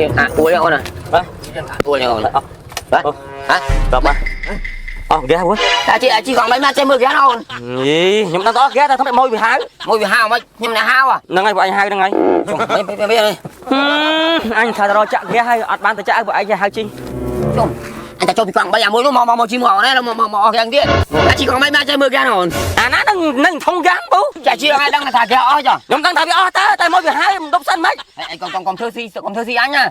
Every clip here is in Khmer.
នេះអាអួយអូនណា បាទ អួយអូន អស់ បាទហ៎ ដល់បាទអស់ហ្គាសហ៎ តែជីជីកង់បីមកចេះមើលហ្គាសអូន យីខ្ញុំដឹងតអស់ហ្គាសតែធ្វើម៉េចមួយវាហៅ មួយវាហៅមិនខ្ញុំអ្នកហៅ ហ្នឹងហើយពួកឯងហៅហ្នឹងហើយ ចុះមិនមិន អញថារកចាក់ហ្គាសហើយអត់បានទៅចាក់ពួកឯងហៅជី ចុះអញតែចូលពីកង់បីអាមួយនោះមកមកមកជីមកអូនមកមកមកអស់ហ្គាសទៀតតែជីកង់បីមកចេះមើលហ្គាសអូន អាណានឹងនឹងធំហ្គាសពូ ចាជីអញដឹងថាហ្គាសអស់ចុះ ខ្ញុំដឹងថាវាអស់តើតែមួយវាហៅមិនដប់សិនម៉េច អីកុំកុំកុំធ្វើស៊ីកុំធ្វើស៊ីអញណា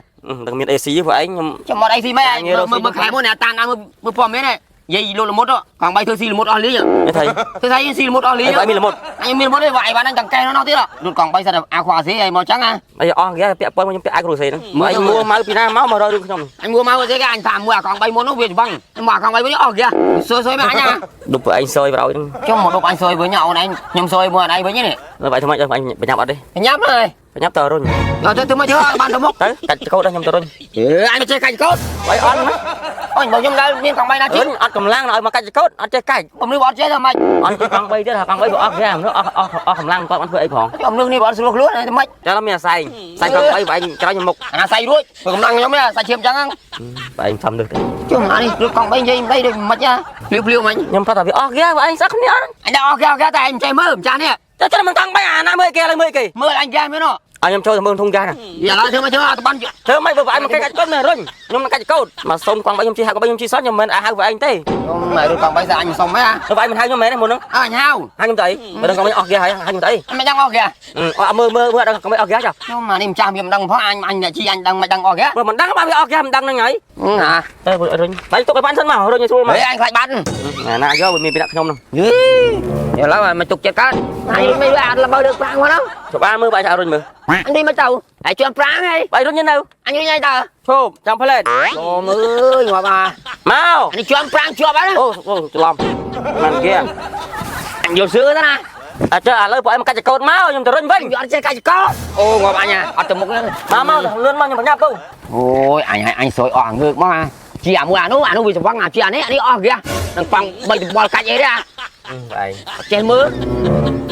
ដឹងមាន AC ពួកឯងខ្ញុំ ចាំមកអីស៊ីមិនមើលមើលខែមុនអ្នកតាមតាមមើលព័ត៌មាននេះយាយលក់លមុតកង់បីធ្វើស៊ីលមុតអស់លី នេះថៃ ធ្វើស្អីស៊ីលមុតអស់លី ឯងមានលមុត អញមានលមុតទេវាយបានអញតង្កេះនោះទៀតលត់កង់បីសិតអាខ្វះស៊ីអីមកចឹងណា អីអស់ហ្គាសពាក់ព័ន្ធខ្ញុំពាក់អាគ្រូសេហ្នឹងមកឯងមួម៉ៅពីណាមកមករករឿងខ្ញុំ អញមួមកទេគេអញថាមួយអាកង់បីមុននោះវាច្បាំងមកអាកង់បីវិញអស់ហ្គាសួយសួយមកអញណា ដប់ពួកឯងសយប្រោយហ្នឹង ចុះមកដប់អញសួយវិញអូនឯងខ្ញុំសួយមួយអញវិញនេះ ដល់បែរថ្មីដល់អញបញ្ញាប់អត់ទេ ញ៉ាំហើយ បញ្ញាប់តរុញ ទៅទៅមកធ្វើបានទៅមុខ ទៅកាច់កោតដល់ខ្ញុំទៅរុញ អេអញចេះកាច់កោត បាយអត់ណា អូនបើខ្ញុំដើរមានកង់បីណាជិះ រុញអត់កម្លាំងឲ្យមកកាច់កោតអត់ចេះកាច់ ខ្ញុំនេះអត់ចេះទៅម៉េច អត់កង់3ទៀតកង់3ក៏អស់ហ្គាសនោះអស់អស់អស់កម្លាំងគាត់អត់ធ្វើអីផង ខ្ញុំនេះអត់ស្រួលខ្លួនទៅម៉េច ចាំមានអាសែងសែងកង់3បែងក្រោយខ្ញុំមុខ អាសៃរួចកម្លាំងខ្ញុំនេះសាច់ឈាមចឹង បែងសំនឹកទេ ជុំអានេះរួចកង់បីនិយាយមិនដីដូចមិនណាភ្លាវភ្លាវមិញ ខ្ញុំប្រាប់ថាវាអស់ហ្គាសឯងសឹកគ្នាអត់ អញដាក់អស់គេអស់គេតែអញចេះមើលម្ចាស់នេះ តែចាំមិនកង់3អាណាមើលគេឡើយមើលគេ មើលអញគេមែនអ ឲ្យខ្ញុំចូលទៅមើលធុងហ្គាសណា ឥឡូវធ្វើមកធ្វើអត់បាន ធ្វើម៉េចបើឯងមកកាច់កូនមិនរុញខ្ញុំនឹងកាច់កូនមកសុំកង់3ខ្ញុំជិះហៅកង់3ខ្ញុំជិះសោះខ្ញុំមិនហៅឯងទេ ខ្ញុំមករួចកង់បីស្អញសុំហ៎ បើឯងមិនហៅខ្ញុំមែនទេមុនហ្នឹង អញហៅ ហៅខ្ញុំទៅអីបើដឹងកង់3អស់ហ្គាសហើយហៅខ្ញុំទៅអី មិនដឹងអស់គេ អត់មើលមើលមើលដល់កង់3អស់ហ្គាសចុះ ខ្ញុំអានេះម្ចាស់វាមិនដឹងផងអញអញអ្នកជីអញដឹងមិនដឹងអស់គេ បើមិនដឹងបានវាអស់ហ្គាសមិនដឹងហ្នឹងហើយ ហ่า ទៅរុញបាយទុកឲ្យបានសិនមករុញឲ្យស្រួលមក ហេអញខ្លាចបាត់ ណាណាយកវាមានពីដាក់ខ្ញុំហ្នឹង យីឥឡូវឲ្យមកទុកចិត្តកើតអញមិនអត់ល្បើលើកប្រាំងមកហ្នឹង ជបានមើលបាយឆារុញមើល អញនេះមកទៅហើយជន់ប្រាំងហី បាយរុញនៅ អញនេះទៅ ឈប់ចាំផ្លែត អូមើលងាប់អា មក អានេះជន់ប្រាំងជាប់ហើយ អូអូច្រឡំមិនគេ អញយកសឿទៅណា អត់ចុះឥឡូវពួកឯងមកកាច់ចកោតមកខ្ញុំទៅរុញវិញ អញអត់ចេះកាច់កោអូងាប់អញអត់ទៅមុខហ្នឹង មកមកលឿនមកខ្ញុំបញ្ញាប់ទៅ អូយអញឲ្យអញស្រោយអស់ងើកមកអាជាអាមួយអានោះអានោះវាស្វឹងអាជាអានេះអានេះអស់គេនឹងប៉ងបីបលកាច់អីទេអា ឯង ចេះមើល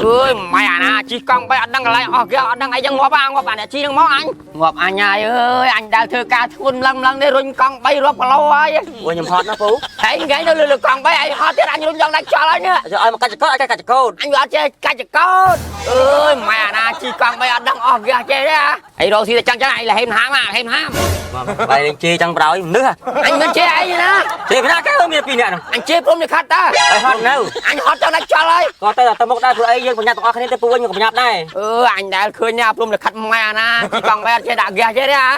អើយម៉ែអាណាជីកង់បីអត់ដឹងកន្លែងអស់គេអត់ដឹងអីចឹងងាប់អាងាប់អាអ្នកជីនឹងមកអញងាប់អញហើយអើយអញដើរធ្វើការធ្ងន់ម្លឹងម្លឹងនេះរុញកង់បីរាប់គីឡូហើយ អូខ្ញុំហត់ណាស់ពូ ហើយថ្ងៃនៅលើកង់បីឯងហត់ទៀតអញរុញយ៉ាងដាច់ចោលហើយនេះ ចុះឲ្យមកកាច់ចកោតឲ្យកាច់ចកោត អញវាអត់ចេះកាច់ចកោតអើយម៉ែអាណាជីកង់បីអត់ដឹងអស់គេចេះទេអាអីរកស៊ីតែចឹងចឹងអញលហេមហាមអាហេមហាម បាយនឹងជេរចឹងប្រោយនឹក អញមិនចេះអីណា ជេរពីណាគេមានពីរនាក់ហ្នឹង អញជេរព្រមនេះខាត់តា ឲ្យហត់នៅ អញហត់ចង់ដាច់ចោលហើយ ក៏ទៅទៅមុខដែរព្រោះអីយើងបញ្ញាប់ទាំងអស់គ្នាទៅពូវិញក៏បញ្ញាប់ដែរ អឺអញដែលឃើញណាព្រមលខិតម៉ែអាណាជីកង់បែអត់ចេះដាក់ហ្គាសចេះទេអា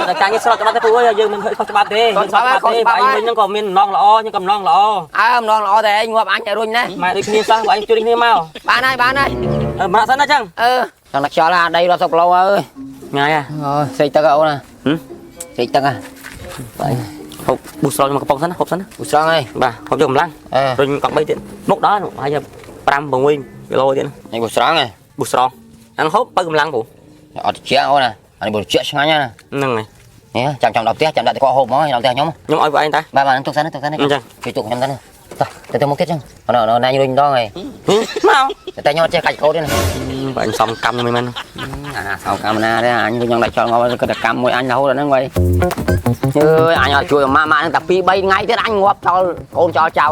តែចាញ់នេះស្រកច្បាប់ទៅពូអើយយើងមិនខុសច្បាប់ទេខុសច្បាប់ទេបើឯងវិញហ្នឹងក៏មានម្ដងល្អខ្ញុំក៏ម្ដងល្អ អើម្ដងល្អតែឯងងាប់អញតែរុញណា ម៉ែដូចគ្នាសោះបើឯងជួយគ្នាមក បានហើយបានហើយ មកសិនណាចឹង អឺចង់ដាក់ខ្យល់អាដីរាប់សិបគីឡូអើយ ថ្ងៃហ៎ អូសេកទឹកអូនណាសេកទឹកហ่ะ បាទហូបប៊ូស្រងមកកំប៉ុងសិនណាហូបសិនណា ឧស្សាហ៍ហើយ បាទហូបយកកម្លាំង អឺ រុញកង់3ទៀតមុខដល់ហើយ5 6គីឡូទៀត នេះឧស្សាហ៍ហើយ ប៊ូស្រងអានហូបបើកម្លាំងពូ អត់ជាអូនណាអានេះបើជាឆ្ងាញ់ណា ហ្នឹងហើយ នេះចាំចាំដល់ផ្ទះចាំដាក់ទឹកកកហូបមកដល់ផ្ទះខ្ញុំ ខ្ញុំឲ្យពួកឯងតា បាទបាទទុកសិនទុកសិន អញ្ចឹង ជួយទុកខ្ញុំសិនតោះទៅទៅមុខទៀតចឹងអូនណាញរុញដងហើយ មក តែខ្ញុំអត់ចេះកាច់កោតទេណា បើអញសំកម្មខ្ញុំមិនមែន អាសោកម្មណាទេអញខ្ញុំដាក់ចោលងាប់គាត់តែកម្មមួយអញរហូតដល់ហ្នឹងវ៉ៃអើយអញអត់ជួយម៉ាក់ម៉ាក់ហ្នឹងតែ2 3ថ្ងៃទៀតអញងាប់ចោលកូនចោលចៅហ่ะ